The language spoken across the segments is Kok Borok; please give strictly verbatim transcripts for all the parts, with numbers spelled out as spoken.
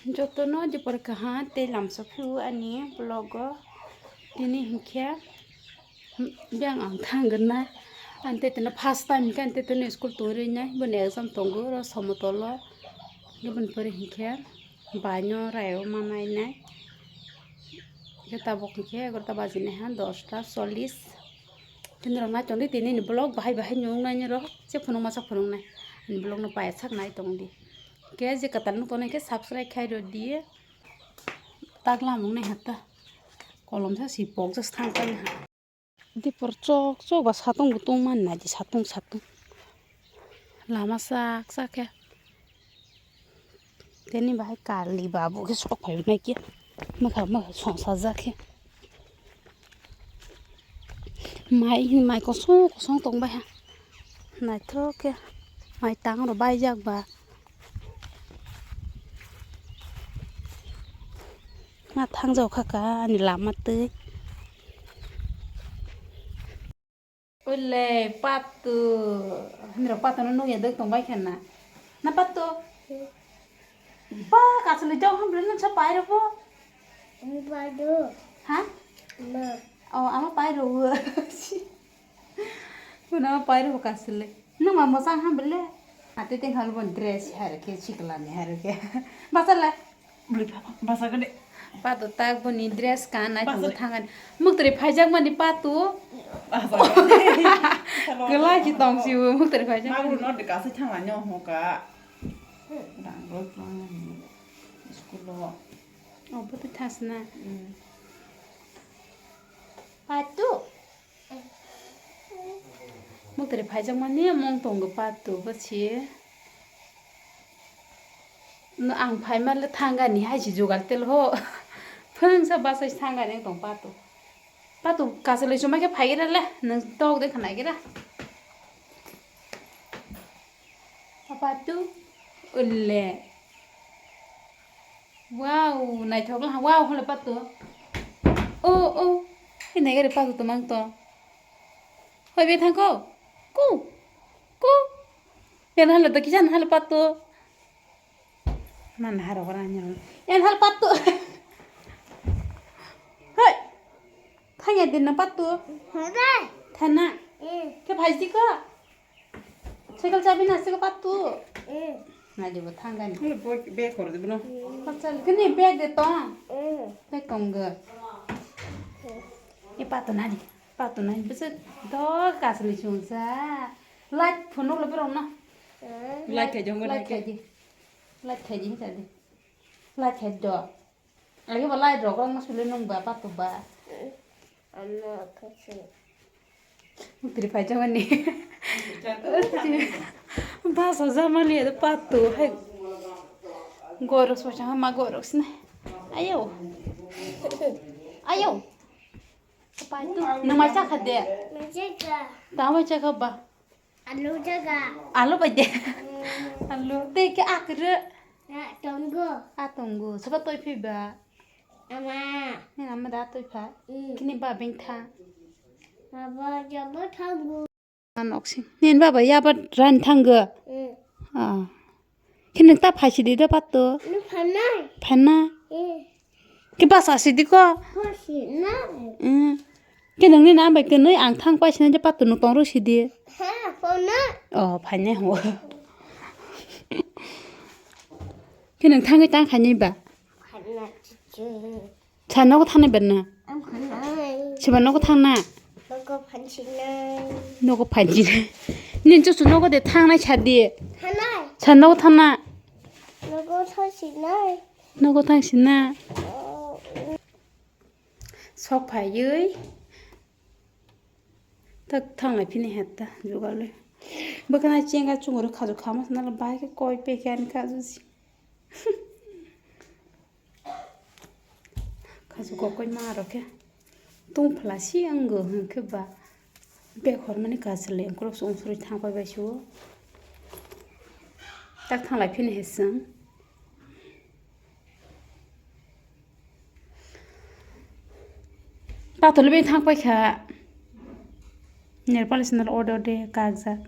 Jotono jepor kaha tei lamsa phio ani vlog o. Tini hinkhe biyang ang thangna. Ang tei tini first time hinkhe ang tei tini school tongrinai. Boni exam tongo oro somotolo. Boni pore hinkhe baino raio ma nainai. Hinkhe tabuk hinkhe egarota bajinai ha, dosta chollish. Tini rok nai tongdi, tini ni vlog bahai bahai nung nai ni rok. Se phunuk masa phunuk nai. Ani vlog no paya sak nai tongdi. Ke je kwtal nung tongnai khe subscribe khai rw di. Takla mung nai hata. Kolom sa si pok ja thang tang ha. Di por chok chok ba satung bo tong man nai di satung satung. Lama sak sak khe. Tini bahai kali babu khe sok phai nai khe. Makha makha songsa ja khe. Mai, mai kosong kosong tong bai ha. Naithok khe. Mai tang rw bai jak ba. Ma thang jak kha ka ani lama twi. Ule patu. Hindra patu no nung ya dek tong bai khe na. Na patu. Ba, kasli jong ham blen sa pai rw bo. Pai do. Ha? Ma. Oh, ama pai rw. Kuna ama pai rw kasli. Nung ma mosang ham blen. Ate teng hal bon dress har ke chikla ni har ke. Basala. Basa gede. Patu tak boni dress kan nai Basa. Tong thangan. Muktri phaijak mani patu. Basa gede. Kela ki tong si muktri phaijak. Magru no de kasi thangla nyo hoka. Rang roi plang ni school lo. Oh, patu thas na. Hmm. Patu. Muktri phaijak mani mong tongo patu basi. No, ang phai male thangani hai si jugal tel ho. Phwrwngsa basa thangani tong patu. Patu kasalai chuma khe phai gira le, nung tok de khanai gira. Patu, ulle. Wow, naithok lang. Wow, hole patu. Oh, oh. Ini gari patu tumang to. Hoi be thangko. Ku. Ku. Yan hale to kisan hale patu. Man haro kara nyaro. Yan hale patu. Hoi. Thangya din na patu. Thana. Ke phai si ko. Cycle chabi na siko patu. Nai dibo thangani. Bag hor dibo no. Kini bag de tong. Bag tong go. E patu nani. Patu nani. Bisa do kasli chungsa. Light phone lo berong na. Light khai jong light khai di. Light khai di sa di. Light khai do. Lagi ba light rok rok masuli nung ba patu ba. Ano kasi. Mutri phai jong ni. Basa jamali ada patu hai. Gorok so chang ma gorok sini. Ayo. Ayo. Patu. Nang mai chakha de. Mai chakha. Ta mai chakha ba. Alu jaga. Alu bai de. Alu te ke akre. A tongo. A tongo. Soba toi phi ba. Ama. Ni ama da toi pha. Kini ba beng tha. Baba jabo thangu. An oksi. Nin baba ya ba ran thango. Ah. Kini ta phai si di do pato. Ni phanai. Phanai. Ke basa si di ko. Ko si na. Ke nang ni na bai ke noi ang thang pai si na je pato no tong ro si di. Ha, ko na. Oh, phai ne ho. Ke nang thang tang khai ni ba. Sa nogo thangnai ber na? Ang phanai. Siba nogo thangna? Nogo phansinai. Nogo phansinai. Nin chusu nogo de thangnai sadi. Thangnai. Sa nogo thangna? Nogo thangsinai. Nogo thangsina. Oh. Sok phaiwi. Tak thanglai phini hetta jugalwi. Bwkhana chenga chungri khaju khama sanala bai khe koi pekhe ani khaju si. Khaju kokoi ma rokhe. Tung phlasi ango hwnkhe ba. Bek hormani kachwlwi angkhorok se ungsuri thangpai bai suo. Tak thanglai phini hai chwng. Patoli bai thang paikha. Nail polish no ode ode kakjak.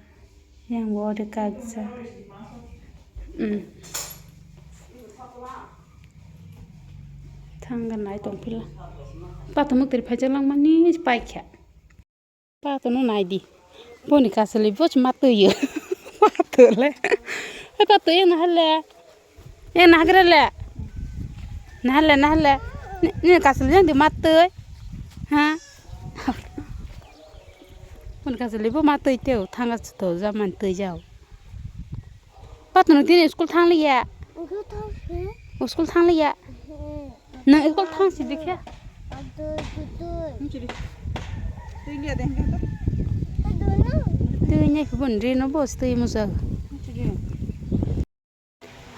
Yang bo ode kakjak. Hmm. Thangna nai tongphila. Pato mwktwiri phaijak langmani paikha. Pato no nai di. Boni kasali bo chuma twiyo. Pato le. Hai pato e nahale. E nahagre le. Nahale, nahale. Ni, ni kasali jang di matwi. Ha? Boni kasali bo matwi teo. Thanga to jaman twi jao. Patwrwng tini school thangliya. School thangliya. Nwng school thang si dikhe. Twi nai phibon ri no bos twi mujak.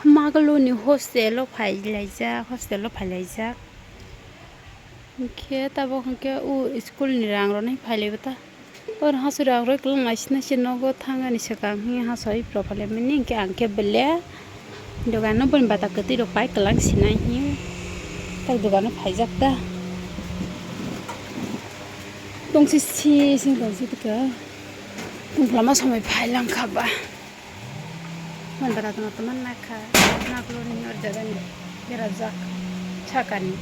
Magalo ni hostel o phai laijak, hostel o phai laijak. Hinkhe tabuk hinkhe o school ni rang rwna phai laibo ta. Oro hasuri ang roi kwlwng naisina se nogo thangani swkang hi hasai rok phailai mani hinkhe ang khe bele dogan no boni bata kwtwi rok pai kwlwng sinai hi tak dogan no phaijak ta. Tongsi si sing tongsi tika tongphlama somoi phai lang kha ba. Mandara tongma tongma nakha, naklo ni or jaga ni berajak sakani.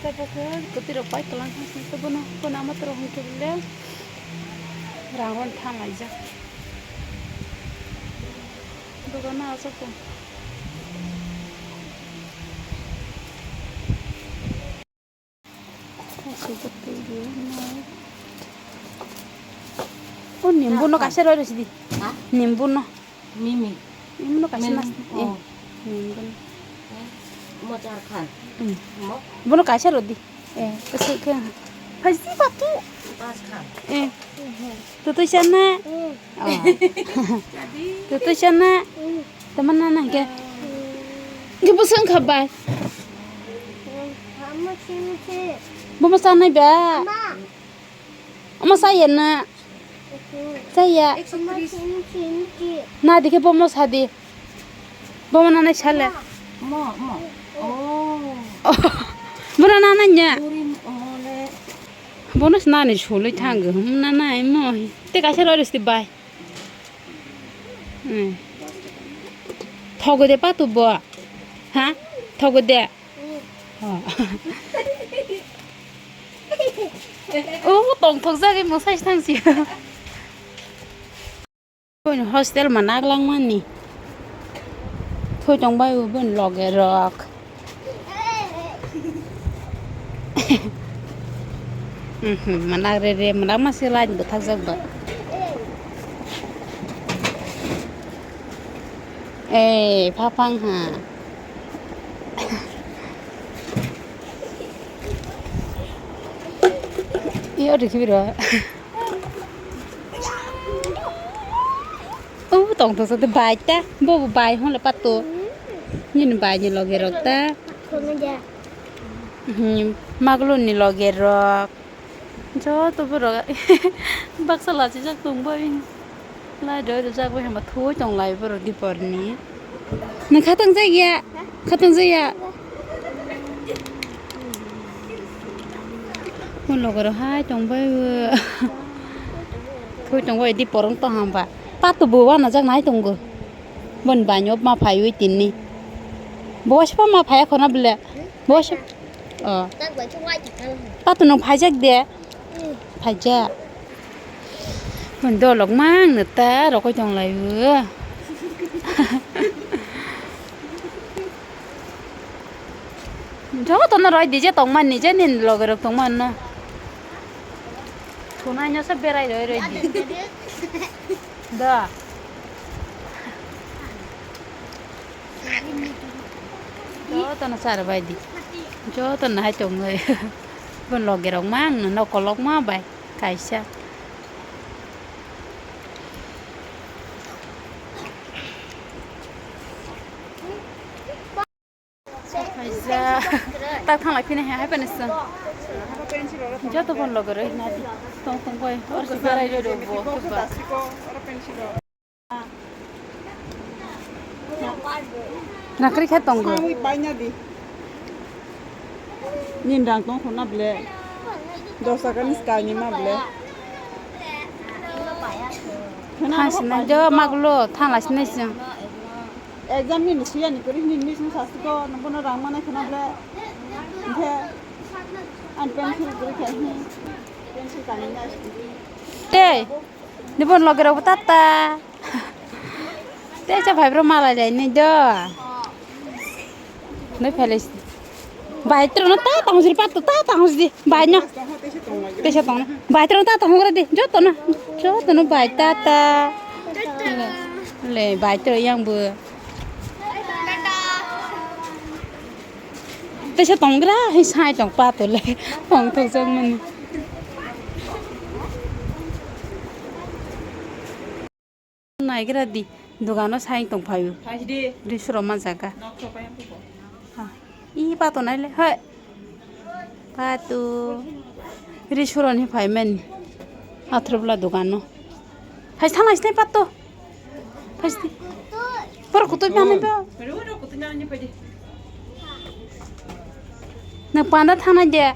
Tabuk khe kwtwi rok pai kwlwng thang sini bono, bono ama toro hwn khe bole rang ron thang laijak. Dogan no aswk tong. O nimbu no kaisa roi roi sidi. Ha? Nimbu no. Mimi. Nimbu no kaisa Mimi, nas. Oh. Eh, nimbu no. Eh, mo char khan. Hmm. Mo? Bono kaisa rodi. Eh, kasi khe. Phaisi batu. Pas khan. Eh. Tutu sana. Hmm. Oh. Tutu sana. Hmm. Teman nana ke. Ke busang khabai. Bomo sanai ba. Omo saya na. Saya. Na dikhe bomo sadi. Bomo nana sale. Mo, mo. Oh. Bono nana nya. Bono nani sului thang. Nana mo. Te kaisa roi roi sidi bai. Hmm. Thogo de patu bo. Ha? Thogo de. Oh. Oh, tongthok jagwi mwsai thang si. Boini hostel ma nak lang mani. Thoi tong bai bo boini loge rok. Mhm, manak re re, manak ma se line bo thakjak ba. Eh, phaphang ha. Iyo rikhi biro. Oh, tong tong sa bai ta. Bo bo bai hon le pato. Nini bai ni loge rok ta. Hmm, maglo ni loge rok. Joto borok baksa lachijak tong bai. Lai doi rijak bai hwnba thoi tong lai borok diporni. Nang khatang jaya, khatang jaya. Mo loge rok hai tong bai bo. Thoi tong bai dipor wng tong hwnba. Pato bo wanajak nai tongo. Bon banyo ma phaiwi tinni. Bo wasipa ma phaya khona bele. Bo wasipa. Oh. Pato nwng phaijak de? Phaijak. Nwng dolok mang nw ta rokoi tong lai o. Joto no roi di je tong mani je nini loge rok tong mano. Thunai no se berai roi roi di. Da. Joto no char bai di. Joto no hai tong bai. Bon loge rok mang no nokolok ma bai kaisa. Kaisa tak thang lai phina hai pai nang. Joto bon loge roi na di. Tong tong bai. Or se berai roi roi bo. Nakri khe tongo. Sawi baina di. Nin rang tong khona ble. Dos taka ni ska ni ma ble. Thang sinai jo maglo thang lai sinai sing. Exam ni ni siya ni kuri ni ni sung sasti ko, no bono rang mana khana ble. Hingke an pencil kuri khe hi. Pencil kani na. Tei, ni bon loge rok tata. Tei cha bhai bro malai lai ni do. Noi phelai. Bai tro no ta tang jiri pat ta tang jiri. Bai no. Tesa tong. Bai tro ta tong gore di. Joto no. Joto no bai ta ta. Le, le, bai tro yang bu. Tesa tong gra, hi sai tong pa to le. Tong tong jong mani. Naigra di, dogano sai tong phaio. Thai di. Risuro ma jaga. Nok so pa yang ko. Ha. I pa to nai le, hai. Patu. Ri suroni phai mani. Athru bla dogano. Phai thangnai sini patu. Phai sini. Por kutu mani ba. Ru ru kutu nani phai di. Na panda thangnai de.